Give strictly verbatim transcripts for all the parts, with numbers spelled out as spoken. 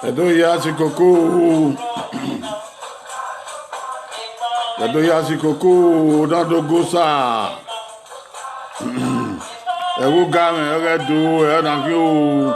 Ẹdo hia si koko. Ẹdo hia si koko, na do go sa. Ẹvbo ga mwẹ ọghe Ẹdo, ẹ na khin o.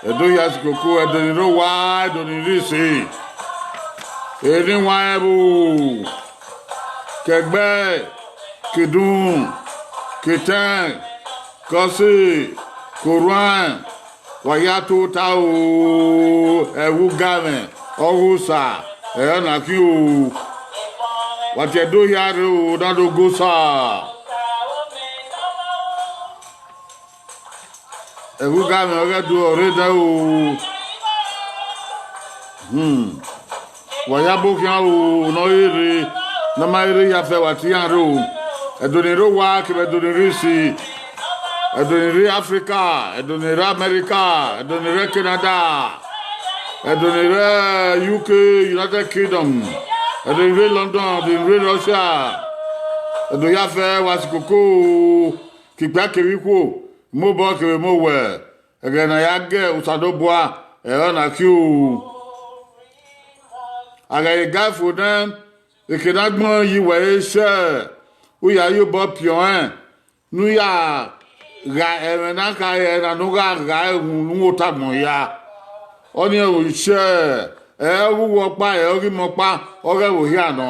Ẹdo hia si koko, Ẹdo ni rre owa, Ẹdo ni rre ise. Eni wa ẹvbo. Kẹgbẹ, kedun, ketẹn, kọse, korhuan, wa ya tota o, ẹvbo ga mwẹ, ọghe Osa, ẹ na khin o. Wa tie Ẹdo hia rre o, na do go sa. Ẹvbo ga mwẹ ọghe Ẹdo ọre nẹ o. Hmm. Wa ya bo khian o, ne ọ rre, ne ọ ma rre ya fẹ, wa tie iran rre o. Ẹdo ni rre owa kevbe Ẹdo ni rre isi, Ẹdo ni rre Africa, Ẹdo ni rre America, Ẹdo ni rre Canada, Ẹdo ni rre U K, United Kingdom, Ẹdo ni rre London, Ẹdo ni rre Russia. Ẹdo ya fẹ, wa si koko o. Ke ikpia kevbe ikhuo, mobọ kevbe mowẹ, ẹghẹ ne a ya gie Osanobua, ẹre ọ na khin o. A ghẹ re gaifo nẹ, eke ne agbọn yi wẹ re sẹ, u ya ye obọ piọn rẹn, ne u ya gha ẹmwẹ ne a khare ẹre na, ne u gha gha ẹre uhunmwu ne u ota agbọn hia. Ọnii ọre sẹ, ẹ ọghe uwu ọkpa, ẹ ọghe imẹ ọkpa, ọghe ẹvbo hia nọ.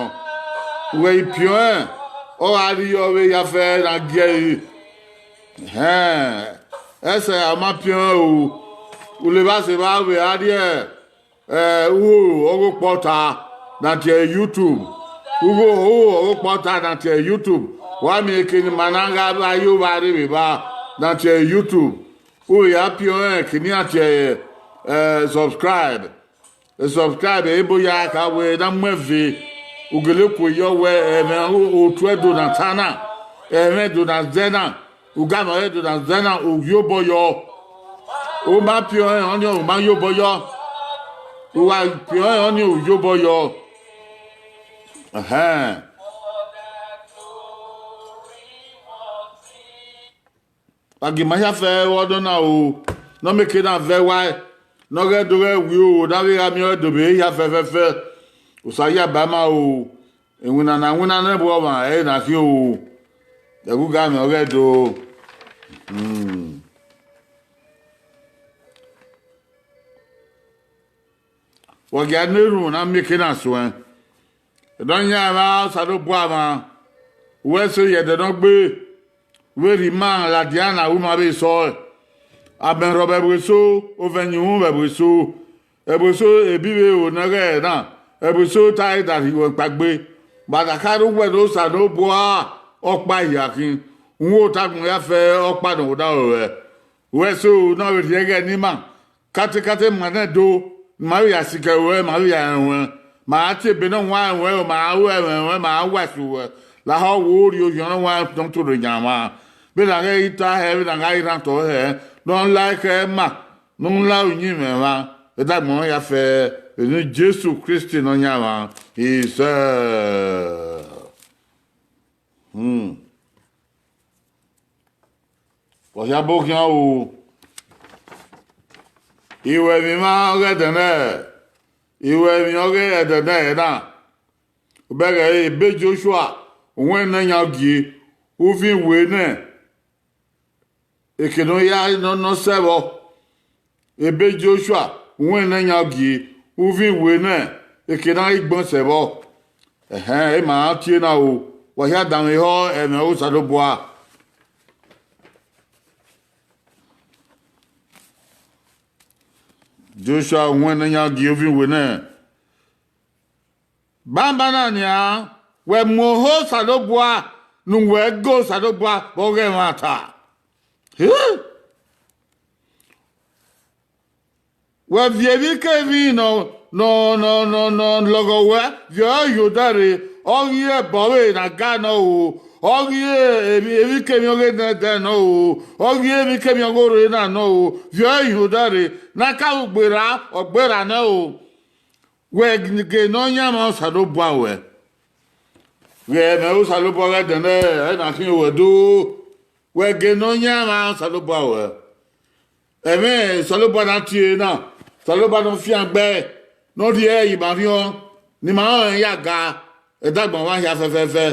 Uwẹ i piọn rẹn, ọ gha rri yọ vbe ya fẹ na gie ẹre. Ẹhẹn, ẹsẹ a ma piọn rẹn o, u le vbe sẹ evba vbe a rrie, ẹ, ugho ọghe okpọta na tie YouTube. Ugho, ugho ọghe okpọta na tie YouTube. Wa miẹn eke ne ima na gha vba yo vba rre vbe evba na tie YouTube. U vbe ya piọn rẹn, kene iran tie, ẹ, subscribe. Subscribe, ebo ya kha wẹ na mu ẹve, u gele kue yọ wẹ ẹmwẹ otu Ẹdo na ta na, ẹmwẹ Ẹdo na zẹ na, u ga nọ Ẹdo na zẹ na, u ye obọ yọ. U ma piọn rẹn ọnii, u ma ye obọ yọ. U wa piọn rẹn ọnii, u ye obọ yọ. Ẹhẹn. Wa gie ima hia fẹ vbe ọdọ na o, ne ọ mieke na vẹ ẹwae, ne ọ ghẹ do ghẹ wi o, ne avbe gha miẹn ọre do vbe hia fẹfẹfẹ. Osa ya ba ima o, iwinna ne a winna nẹ vbe ọmwa ẹre na khin o, ẹvbo ga mwẹ ọghe Ẹdo. Hmm. Wa gia ne erhunmwu na mieke na suẹn. Nọyaẹnmwa Osanobua mwa, wẹ ẹse ye ẹdẹ ne ọ gbe, vberriọ ima ladian na ru ima vbe sọe. Amẹ rhọvbe ẹvbo eso, ovẹn yin uhunmwu vbe ẹvbo eso, ẹvbo eso ebi vbe ro ne ẹghẹ na, ẹvbo eso ta ẹre da rhie uwẹ kpaegbe. Vbe a da ka rre uwẹ ne Osanobua ọkpa hia khin, uhunmwu ota agbọn ya fẹ ọkpa ne ọ da ro ruẹ. Wẹ ẹse ne ọ vbe rhie ẹghẹ ne ima. Katekate ma nẹ do, ma vbe ya sikẹ ruẹ, ma vbe ya rẹn ruẹ, ma ra tie ebe ne ọ wan ruẹ, ma ra ru ẹmwẹ ruẹ, ma ra wa ẹse ruẹ, lahọ wo rrie ohiọn ne ọ wan nọ toro yan mwa. Vbene a ghẹ i ta hẹ, vbene a gha i rhan otọ hẹ, ne ọ la ekhẹ ma, ne ọ la uyinmwẹ mwa, ẹdẹ agbọn ya fẹ, vbe eni Jesu Kristi Nọyaẹnmwa, isẹ. Hmm. Wa hia bo khian o. Iruẹmwi mwa ọghe ẹdẹ nẹ, iruẹmwi ọghe ẹdẹ nẹ na. Ubẹghe ẹre ebe Joshua, uwẹ ne yan gie, uvin we nẹ, eke ne ọ ya nọ, nọ sẹ vbọ. Ebe Joshua, uwẹ ne yan gie, uvin we nẹ, eke ne a ghi gbẹn sẹ vbọ. Ẹhẹn, e ma rẹn tie na o, wa hia danmwehọ ẹmwẹ Osanobua. Joshua, uwẹ ne yan gie, uvin we nẹ. Banbanna nian, wẹ mu oho Osanobua ne uwẹ gie Osanobua vbe ọghe ẹmwata. Hii! Wẹ viọ emwikemwi nọ, nọ, nọ, nọ, nọ lọghọ wẹ, viọ ẹre ye odẹ rre, ọ ghi re ẹbọ vbe ne a ga nọ o, ọ ghi re emwi, emwikemwi ọghe nẹdẹ nọ o, ọ ghi re emwikemwi ọghe orre na nọ o, viọ ẹre ye odẹ rre, ne a ka vbe gberra, ọ gberra nẹ o. Wẹ gie Nọyaẹnmwa Osanobua ruẹ. Ghẹ ẹmwẹ Osanobua ghẹ dẹnẹ, ẹre na khin ruẹ do. Wẹ gie Nọyaẹnmwa Osanobua ruẹ. Ẹmwẹ Osanobua na tie na, Osanobua ne ọ fiangbe, ne ọ rhie ẹre ye ima rhiọn, ne ima rẹn ya ga, ẹdẹ agbọn mwa hia fẹfẹfẹ,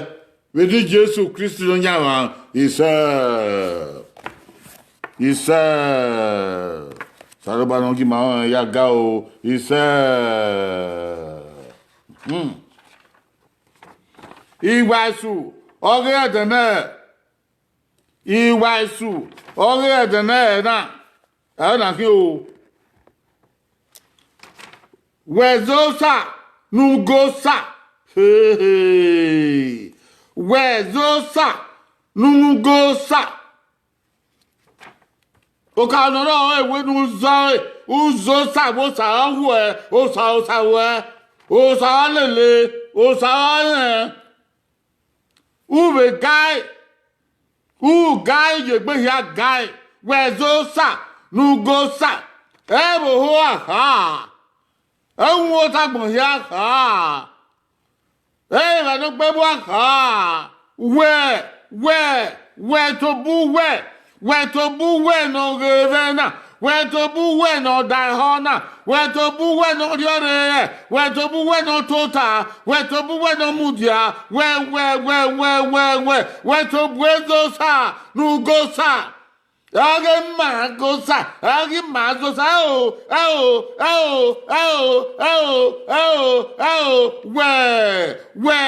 vbe eni Jesu Kristi Nọyaẹnmwa, isẹ, isẹ. Osanobua ne ọ gie ima rẹn ya ga o, isẹ. Hmm. Iwa esu ọghe ẹdẹ nẹ, iwa esu ọghe ẹdẹ nẹ na, ẹre na khin o. Wẹ zẹ Osa ne u ghe Osa. Hehe. Wẹ zẹ Osa ne u ghe Osa. Okaro ne ọ rrọọ ẹre wẹ ne u zẹ ọre, u zẹ Osa vbe Osa ọ wuẹ, Osa, Osa wuẹ, Osa ọ lele, Osa ọ rẹn. U vbe ga ẹe, u ga ẹe ye egbe hia ga ẹe, wẹ zẹ Osa ne u ghe Osa, ẹ vbe oho a kha, ẹ vbe otagbọn hia kha. Ẹ vbe ne ọ gbe vbe a kha, wẹ, wẹ, wẹ tobọ uwẹ, wẹ tobọ uwẹ ne ọ ghe vbe na, wẹ tobọ uwẹ ne ọ da ehọ na, wẹ tobọ uwẹ ne ọ rhiọrre, wẹ tobọ uwẹ ne ọ tota, wẹ tobọ uwẹ ne ọ mudia, wẹ, wẹ, wẹ, wẹ, wẹ, wẹ, wẹ tobọ uwẹ zẹ Osa ne u ghe Osa. Ọ ghe ma ghe Osa, ọ ghe ma zẹ Osa, ẹo, ẹo, ẹo, ẹo, ẹo, ẹo, ẹo, wẹ, wẹ,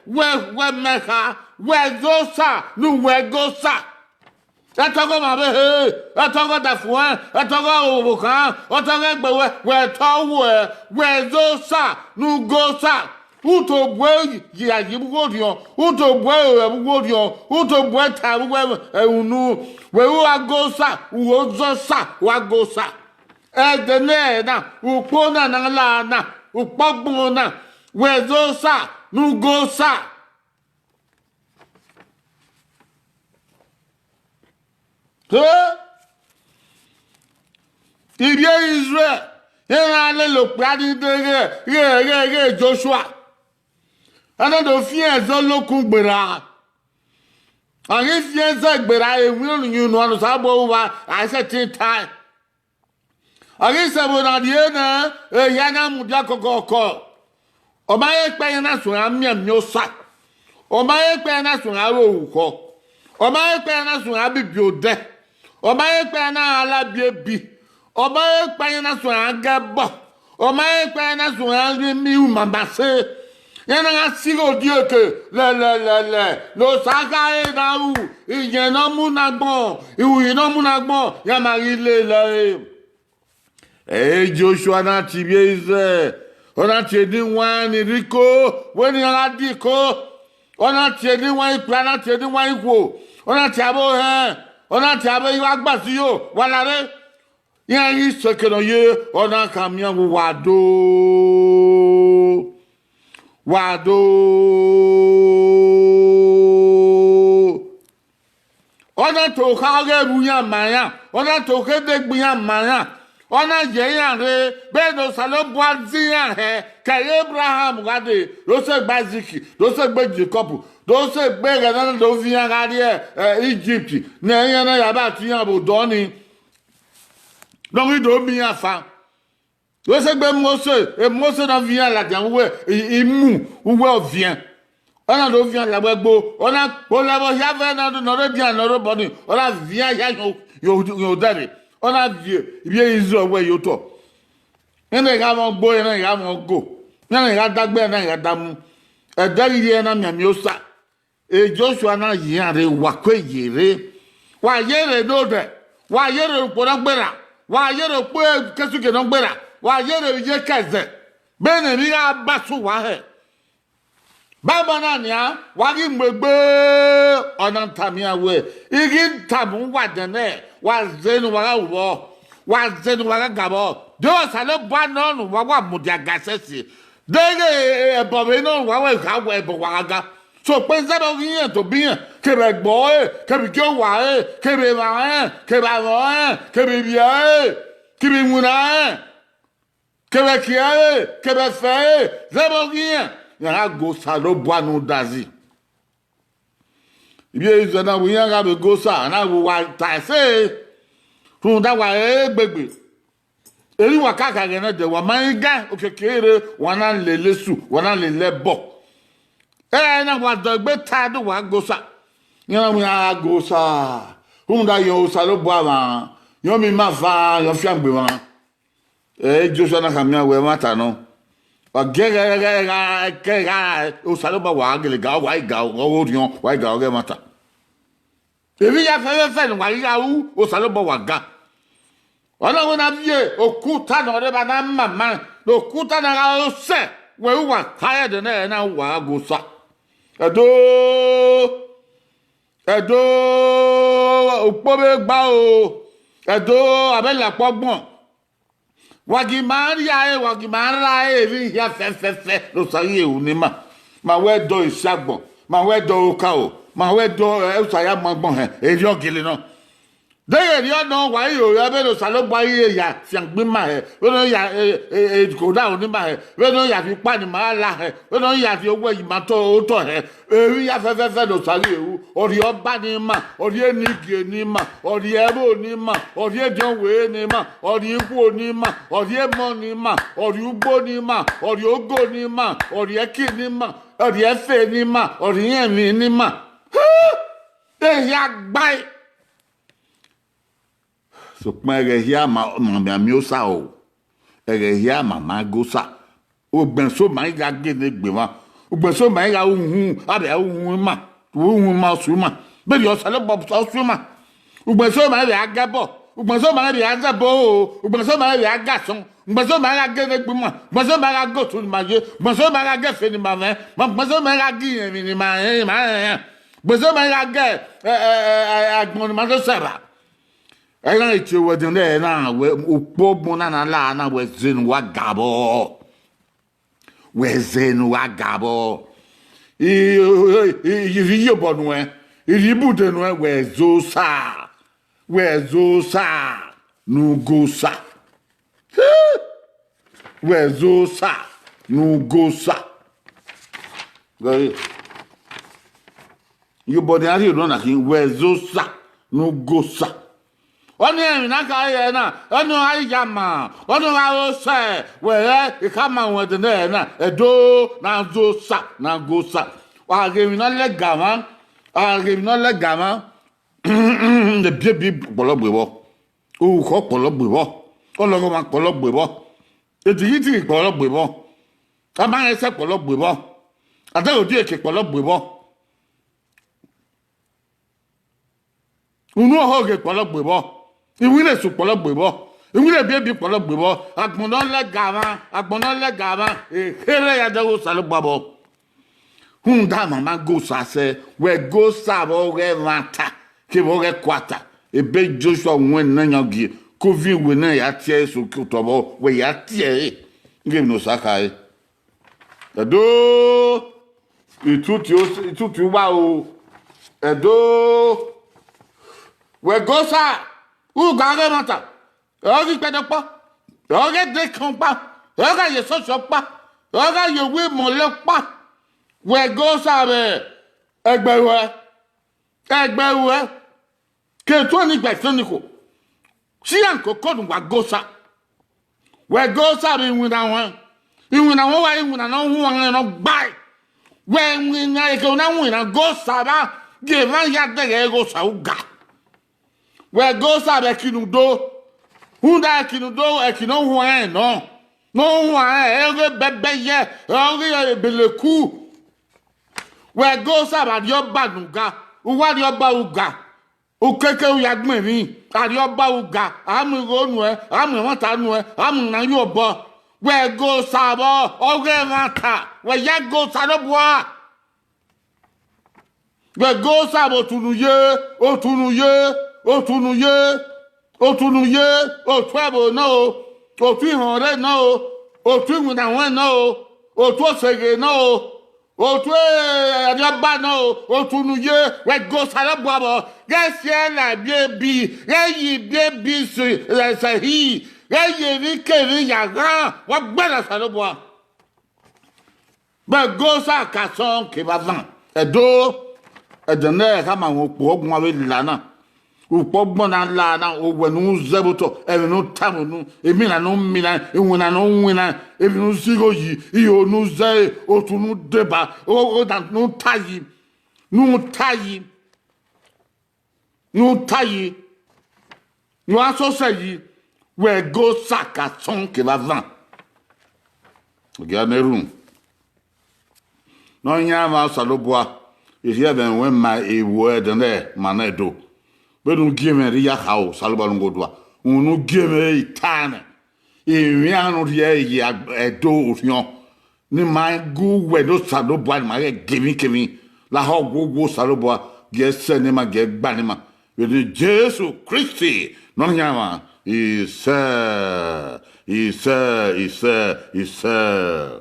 wẹ, wẹ mẹ kha, wẹ zẹ Osa ne uwẹ ghe Osa. Ẹtọghọ ma vbe he, ẹtọghọ dafuẹn, ẹtọghọ ovbokhan, ọtọghọ egbe wẹ, wẹ tọ wuẹ, wẹ zẹ Osa ne u ghe Osa. U tobọ uwẹ ya ye vbe ugho rhiọn, u tobọ uwẹ ru ẹvbo ugho rhiọn, u tobọ uwẹ ta vbe uwẹ unu, wẹ ru uwa ghe Osa, u ho zẹ Osa, wa ghe Osa. Ẹdẹ nẹ na, ukpo na ne a la na, ukpo ọgbọn na, wẹ zẹ Osa ne u ghe Osa. He, ivbi Izrẹl, iran lele okpia ni dee ghe, ghe, ghe, ghe Joshua. A na do fian ẹzọ lokun gberra. A ghi fian ẹzọ gberra, ewinna unu ne Osanobua ru uwa, a i sẹtin tae. A ghi sẹ ẹvbo na rrie nẹ, ehia na mudia kọkọkọ. Ọ ma he kpa iran na suẹn gha mianmian Osa. Ọ ma he kpa iran na suẹn gha ru orukhọ. Ọ ma he kpa iran na suẹn gha bibi odẹ. Ọ ma he kpa iran na gha la ebiebi. Ọ ma he kpa iran na suẹn gha ga ẹbọ. Ọ ma he kpa iran na suẹn gha rhie imi ru mama sẹ. Iran na gha sighe odieke lẹlẹlẹlẹ, ne Osa khare na ru, iyẹn ne ọ mu ne agbọn, iwuyi ne ọ mu ne agbọn, iran ma ghi lele ẹre. Ẹ, Joshua na tie ivbi Izrẹl, ọ na tie eni wain ni rre iko, wẹ ne iran gha die iko. Ọ na tie eni wain ikpia, ọ na tie eni wain ikhuo, ọ na tie avbe ohẹn, ọ na tie avbe igho agbasiyọ, wa la rre. Iran ghi sẹ eke ne ọ ye, ọ na khama iran wẹ, wa do, wa do. Ọ na to kha ọghe vbe iran ma iran, ọ na to kha edegbe iran ma iran, ọ na ye iran rre, vbene Osanobua zẹ iran hẹ, ke ẹre Ebraham gha dee, do sẹ egbe Aizik, do sẹ egbe Jekọb, do sẹ egbe ẹghẹ ne a na do viọ iran gha rrie, ẹ, Igipt, ne iran na ya vbe tu iran vbe odọ nii, ne ọ ghi do miẹn iran fan. Do sẹ egbe Mosis, e Mosis na viọ iran ladian vbe uwu, i, imu uwu ọviẹn. Ọ na do viọ iran la ẹgbo, ọ na kpolo ẹvbo hia vbe ne ọ rre edian ne ọ rre obọ nii, ọ na viọ iran hia yan, yan, yan odẹ rre, ọ na viọ ivbi Izrẹl wẹ ye otọ. Iran na gha mwẹ ogbo, iran na gha mwẹ ogo, iran na gha dagbe, iran na gha damu. Ẹdẹ ghi rhie na mianmian Osa. E Joshua na ye iran rre, wa kue ye rre. Wa ye rre ne odẹ, wa ye rre ukpo ne ọ gberra, wa ye rre ukpo kesuke ne ọ gberra, wa ye rre vbe iye kẹzẹ. Vbene emwi gha ba sẹ uwa hẹ, banbanna nian, wa ghi mu egbe. Ọ na tama iran wẹẹ, I ghi tama uwa dẹn nẹ, wa zẹ ne uwa gha ru vbọ, wa zẹ ne uwa gha ga vbọ. De Osanobua nọ ne uwa wa mudia ga ẹsẹse. Deghẹ ẹbọ vbe nọ ne uwa wẹ gha wẹ ẹbọ wa gha ga. Sokpan zẹvbe ọghe irẹn tobọ irẹn, kevbe ẹgbẹe ọre, kevbe igie owa ẹre, kevbe emwa ẹre, kevbe amwẹ ẹre, kevbe ivbi ẹre, kevbe iwinna ẹre, kevbe ẹki ẹre, kevbe ẹfe ẹre, zẹvbe ọghe irẹn, iran gha gu Osanobua ne udazi. Ivbi Izrẹl na wẹ iran gha vbe gu Osa, a na wẹ uwa ta ẹse. Rhunmwuda wa re egbegbe. Erha uwa kakha ghẹ nọ dẹ, wa ma rẹn gan, okiekie rre, wa na lele esu, wa na lele ẹbọ. Ẹre na wa dọ egbe ta do wa go Osa. Iran na wẹ iran gha go Osa. Rhunmwuda yọ Osanobua mwa, yọ miẹn ima van, yọ fiangbe mwa. Ẹ, Joshua na khama iran wẹ ẹmwata nọ. Wa gie ẹghẹ, ẹghẹ, ẹghẹ, ẹghẹ, Osanobua wa gele ga, wa i ga ọghe orhiọn, wa i ga ọghe ẹmwata. Emwi hia fẹfẹfẹ ne uwa ghi gha ru, Osanobua wa ga. Ọ na wẹ na viọ okuta ne ọ rre evba na mama, ne okuta na gha ru sẹ, wẹ uwa ta ẹdẹ nẹ na uwa gha go Osa. Ẹdo, ẹdo, ukpo vbe gba o, ẹdo, a vbe la ẹkpo ọgbọn. Wa gi ima rhia ẹre, wa gi ima ra ẹre, emwi hia fẹfẹfẹ ne Osa ghi ru ne ima. Ma wẹ dọ esi agbọn, ma wẹ dọ okaro, ma wẹ dọ, ẹ, Osa ya mu agbọn hẹ, erriọ gele nọ. Deghẹ erriọ nọ, wa i ro vbene Osanobua i re ya fiangbe ima hẹ, vbene ọ ya, e, e, e, odaro ne ima hẹ, vbene ọ ya rhie ukpa ne ima la hẹ, vbene ọ ya rhie owẹ ye ima otọ, otọ hẹ, emwi hia fẹfẹfẹ ne Osa ghi ru, ọ rhie ọba ne ima, ọ rhie enigie ne ima, ọ rhie ẹvbo ne ima, ọ rhie ediọn were ne ima, ọ rhie ikhuo ne ima, ọ rhie emọ ne ima, ọ rhie ugbo ne ima, ọ rhie ogo ne ima, ọ rhie ẹki ne ima, ọ rhie ẹfe ne ima, ọ rhie irẹnmwi ne ima. Ehia gbae. Sokpan ẹghẹ hia ma, ma mianmian Osa o, ẹghẹ hia ma ma go Osa. Ugbẹn eso ma i gha gele egbe mwa, ugbẹn eso ma i gha uhunmwu, a vbe uhunmwu ima, uhunmwu ima, osu ima, vberriọ Osanobua, osu ima. Ugbẹn eso ma i vbe a ga ẹbọ, ugbẹn eso ma i vbe a ga ẹbọ o, ugbẹn eso ma i vbe a ga asọn, ugbẹn eso ma i gha gele egbe ima, ugbẹn eso ma i gha ga otu ne ima ye, ugbẹn eso ma i gha ga efe ne ima mwẹ, ugbẹn eso ma i gha ga irẹnmwi ne ima rẹn, ima rẹn, ugbẹn eso ma i gha ga, ẹ, ẹ, ẹ, ẹ, agbọn ne ima do sẹ evba. Ẹ i na tie wẹ dẹn nẹ na, wẹ ukpo ọgbọn na na la na, wẹ zẹ ne uwa ga vbọ. Wẹ zẹ ne uwa ga vbọ. I, i, i, I rhie iyobọ nuẹn, I rhie ibude nuẹn, wẹ zẹ Osa, wẹ zẹ Osa, ne u go Osa. Wẹ zẹ Osa, ne u go Osa. Iyobọ ne a rhie nọ na khin, wẹ zẹ Osa, ne u go Osa. Ọnii emwi ne a khare ẹre na, ọnii ọre a ya ma, ọnii ọre a ru sẹ, wẹ rẹ ekhama ruẹn dede ẹre na, ẹdo, na zẹ Osa, na go Osa. A ghe emwi ne ọ lẹga mwa, a ghe emwi ne ọ lẹga mwa, ebiebi kpọlọ gbe vbọ, orukhọ kpọlọ gbe vbọ, ọlọghọmwa kpọlọ gbe vbọ, edighidigi kpọlọ gbe vbọ, amarẹn ẹsẹ kpọlọ gbe vbọ, adẹghodieke kpọlọ gbe vbọ. Unu ọhọ ghe kpọlọ gbe vbọ, iwinna esu kpọlọ gbe vbọ, iwinna ebiebi kpọlọ gbe vbọ, agbọn ne ọ lẹga mwa, agbọn ne ọ lẹga mwa, ekherhe ya dẹghe Osanobua vbọ. Rhunmwuda ma ma go Osa sẹ, wẹ go Osa vbe ọghe ẹmwata kevbe ọghe ẹkuata, ebe Joshua wẹn ne yan gie, ke ovin iwe ne ya tie ẹre eso ke otọ vbọ, wẹ ya tie ẹre, ighẹ emwi ne Osa khare. Ẹdo, itutu, itutu uwa o. Ẹdo, wẹ go Osa, uga ọghe ẹmwata, ọ ghi kpẹdẹ ọkpa, ọ ghi dekẹn ọkpa, ọ gha ye esọsi ọkpa, ọ gha ye owu imọlẹ ọkpa. Wẹ go Osa vbe ẹgbẹe ruẹ, ẹgbẹe ruẹ, ke etuẹn ni gba efian ni kho. Si iran koko ne uwa go Osa. Wẹ go Osa vbe iwinna ruẹn, iwinna ruẹn wa iwinna ne ọ huanrẹn ne ọ gbae. Wẹ iwinna eke u na winna go Osa vba, gie emwa ya dẹghe ghe Osa uga. Wẹ go Osa vbe ẹki ne u do, rhunmwuda ẹki ne u do, ẹki ne ọ huanrẹn nọ, ne ọ huanrẹn, ẹ i ghe bẹbẹ yẹ, ẹ i ghe ebeleku. Wẹ go Osa vbe arriọba ne u ga, u wa arriọba uga. Ukeke u ya gbẹn emwi, arriọba uga, a mu igho nuẹn, a mu ẹmwata nuẹn, a mu iran ye obọ. Wẹ go Osa vbọ, ọghe ẹmwata, wẹ ya go Osanobua. Wẹ go Osa vbe otu ne u ye, otu ne u ye, otu ne u ye, otu ne u ye, otu ẹvbo nọ o, otu ihọnrẹn nọ o, otu iwinna ruẹn nọ o, otu oseghe nọ o, otu arriọba nọ o, otu ne u ye, wẹ go Osanobua vbọ, ghẹ si ẹre la ebiebi, ghẹ ye ebiebi sẹ, sẹ hi, ghẹ ye emwikemwi ya ghan, wa gbẹnnẹ Osanobua. Vbe go Osa ka sọn kevbe avan, Ẹdo, ẹdẹ ne ẹ khama mwẹ okpia ọguan vbe la na. Ukpọgbọn na la na, owẹ ne u zẹ vbe otọ, ẹmwẹ ne u tama unu, emina ne u mina, iwinna ne u winna, emwi ne u zigho yi, iho ne u zẹre, otu ne u deba, o- o- da ne u ta yi, ne u ta yi, ne u ta yi, ne u a sosẹ yi, wẹ go saka sọn kevbe avan. Ọ gia ne erhunmwu. Nọyaẹnmwa Osanobua, erriọ ẹmwẹ ruẹn ma ewo ẹdẹnẹrẹ ma nẹ do. Vbene u gie mwẹ rre ya kharo, Osanobua ne u gho dua, uhunmwu ne u gie mwẹ i ta nẹ, emwi iran ne u rhie ye Ẹdo Orhiọn, ne ima gu wẹ ne Osanobua, ne ima ghẹ gie emwikemwi lahọ wowo, Osanobua, gie sẹ ne ima, gie gba ne ima. Vbe eni Jesu Kristi Nọyaẹnmwa, isẹ, isẹ, isẹ, isẹ.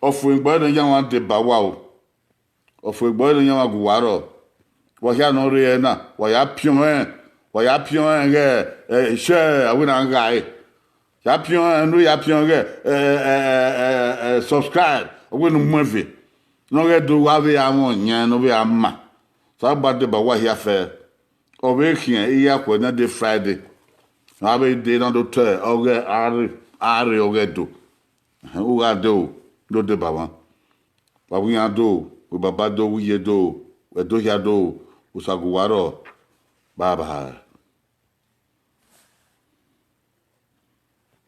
Ọfumwegbe Nọyaẹnmwa deba uwa o. Ọfumwegbe Nọyaẹnmwa gu uwa rrọọ. Wa hia ne ọ rre ẹre na, wa ya piọn ẹn, wa ya piọn ẹn ghẹ, ẹ, share, a wẹ ne a gha ẹre. Ya piọn ẹn, ne u ya piọn ghẹ, ẹ, ẹ, ẹ, ẹ, ẹ, subscribe, a wẹ ne u muẹn ve. Ne ọ ghẹ do wa vbe a mwẹ ọyẹn ne ọ vbe a ma. Osanobua deba uwa hia fẹ. Ọ vbe khian iyakhuẹ ne de Friday, a vbe de na do te ọghẹ arre, arre ọghẹ do. Ẹhẹn, u gha do, do deba mwa. Wa gu iran do, wẹ baba do, wẹ iye do, wẹ Ẹdo hia do, Osa gu uwa rrọọ. Bye bye.